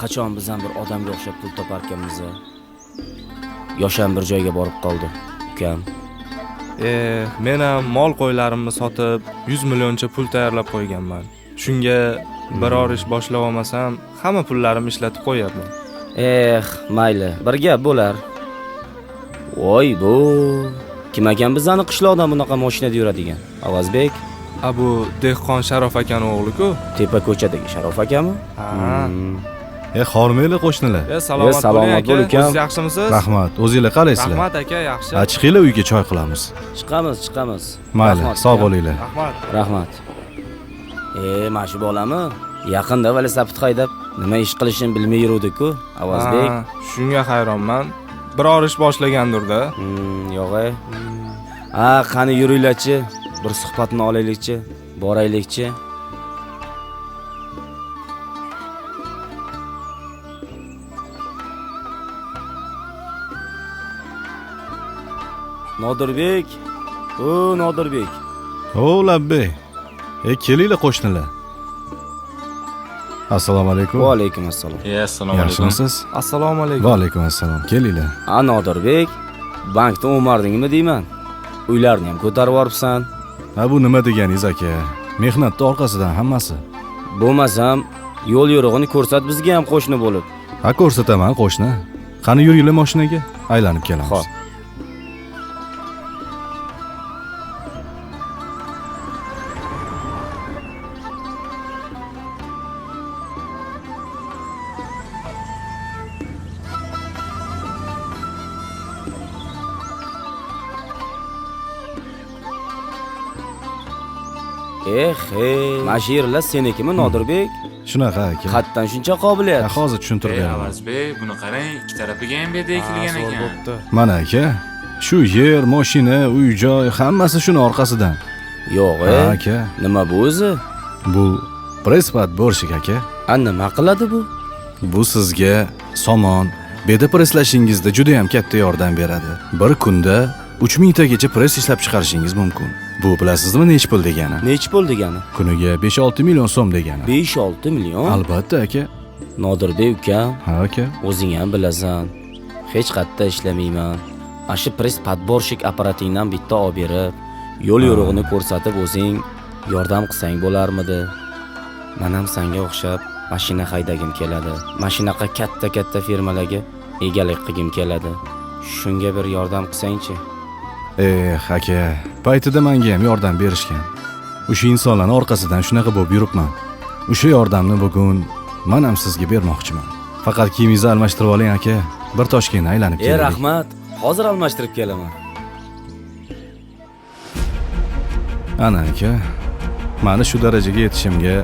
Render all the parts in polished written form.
Qachon biz ham bir odamga o'xshab pul toparkanmiz? Yosham bir joyga borib qoldi, ukam. Men ham mol qo'ylarimni sotib 100 millioncha pul tayyorlab qo'yganman. Shunga biror ish boshlab olmasam, hamma pullarimni ishlatib qo'yapman. Mayli, bir gap bo'lar. Voy bu kim ekan bizani qishloqdan bunaqa mashinada yuradigan? Avazbek? A bu dehqon Sharof akani o'g'li-ku. Tepa ko'chadagi Sharof akami? Ha. Hormanglar qo'shnilar. Salomat bo'ling bo'l aka. ukam. O'zingiz yaxshimisiz? Rahmat. O'zinglar qalaysizlar? Rahmat aka, yaxshi. Ha, chiqinglar uyga choy qilamiz. Chiqamiz, chiqamiz. Mayli, sog' bo'linglar. Rahmat. Rahmat. Mana shu bolami? Yaqinda velosiped haydab nima ish qilishini bilmay yuruvdi-ku, Avazbek. Shunga hayronman. Biror ish boshlagandir-da. Yo'q. Ha, qani yuringlarchi, bir suhbatni olaylikchi, boraylikchi. Nodirbek, o Nodirbek. O labbay. Kelinglar qo'shnilar. Assalomu alaykum. Va alaykum assalom. Assalomu alaykum. Yaxshimisiz? Assalomu alaykum. Va alaykum assalom. Kelinglar. A Nodirbek, bankda o'mardingmi deyman. Uylarni ham ko'tarib yuboribsan. Ha, bu nima deganingiz aka? Mehnatning orqasidan hammasi. Bo'lmasam, yo'l yo'rig'ini ko'rsat bizga ham qo'shni bo'lib. Ha, ko'rsataman qo'shni. Qani yuringlar mashinaga, aylanib kelamiz. Xo'p. Mana shu yerlar senikimi Nodirbek? Shunaqa aka. Qatdan shuncha qobiliyat. Hozir tushuntirib beraman. Avazbek, buni qarang, ikki tarafiga ham beda ekilgan ekan. Mana aka, shu yer, mashina, uy, joy hammasi shuni orqasidan. Yo'q, aka. Nima bu o'zi? Bu press podborщик aka. A nima qiladi bu? Bu sizga somon, beda presslashingizda juda ham katta yordam beradi. Bir kunda 3000 tagacha press ishlab chiqarishingiz mumkin. Bu bilasizmi nech pul degani? Nech pul degani? Kuniga 5-6 million so'm degani. 5-6 million? Albatta aka. Nodirbek ukam. Ha aka. O'zing ham bilasan. Hech qayerda ishlamayman. Ana shu press podborщик apparatingdan bitta olib berib, yo'l yo'rig'ini ko'rsatib o'zing yordam qilsang bo'larmidi? Men ham senga o'xshab mashina haydagim keladi. Mashinaqa katta-katta firmalarga egalik qilgim keladi. Shunga bir yordam qilsangchi. Aka, paytida menga ham yordam berishgan. O'sha insonlarning orqasidan shunaqa bo'lib yuribman. O'sha yordamni bugun men ham sizga bermoqchiman. Faqat kiyimingizni almashtirib oling aka. Bir Toshkentni aylanib kelaylik. Rahmat. Hozir almashtirib kelaman. Ana aka, meni shu darajaga yetishimga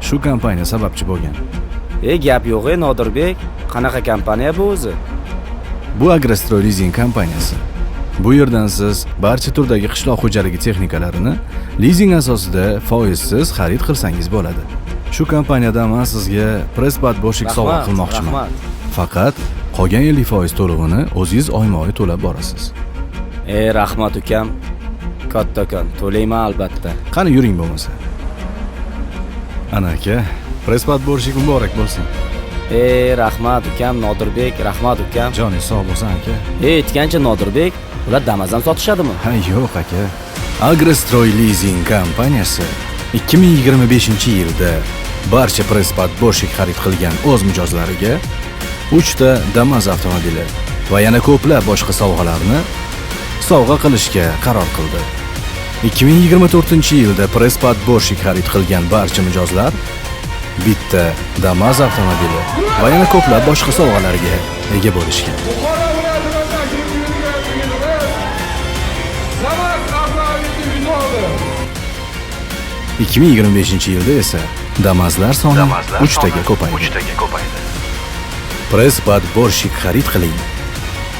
shu kompaniya sababchi bo'lgan. Gap yo'q, Nodirbek. Qanaqa kompaniya bu o'zi? Bu Agrostroy lizing kompaniyasi. Bu yerdan siz barcha turdagi qishloq xo'jaligi texnikalarini lizing asosida foizsiz xarid qilsangiz bo'ladi. Shu kompaniyadan men sizga press podborщик sovg'a qilmoqchiman. Rahmat. Faqat qolgan 50% to'lovini o'zingiz oyma-oy to'lab borasiz. Rahmat ukam. Kattakon, to'layman albatta. Qani yuring bo'lmasa. Ana aka, press podborщик muborak bo'lsin. Rahmat ukam Nodirbek, rahmat ukam. Joningiz sog' bo'lsin aka. Aytgancha Nodirbek, ular Damas ham sotishadimi? Ha, yo'q aka. Agrostroy lizing kompaniyasi 2025-yilda barcha press podborщик xarid qilgan o'z mijozlariga 3 ta Damas avtomobili va yana ko'plab boshqa sovg'alarni sovg'a qilishga qaror qildi. 2024-yilda press podborщик xarid qilgan barcha mijozlar bitta Damas avtomobili va yana ko'plab boshqa sovg'alarga ega bo'lishgan. 2025-yilda esa Damaslar soni 3 taga ko'paydi. Press podborщик xarid qiling.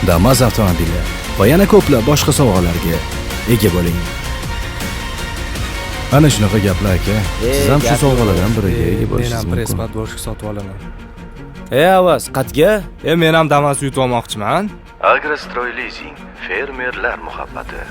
Damas avtomobili va yana ko'plab boshqa sovg'alarga ega bo'ling. Ana shunaqa gaplar aka. Siz ham shu sovg'alardan biriga ega bo'lishingiz Men ham press mumkin. podborщик sotib olaman. Avaz, qatga? Men ham Damas yutib olmoqchiman. Agrostroy lizing, fermerlar muhabbati.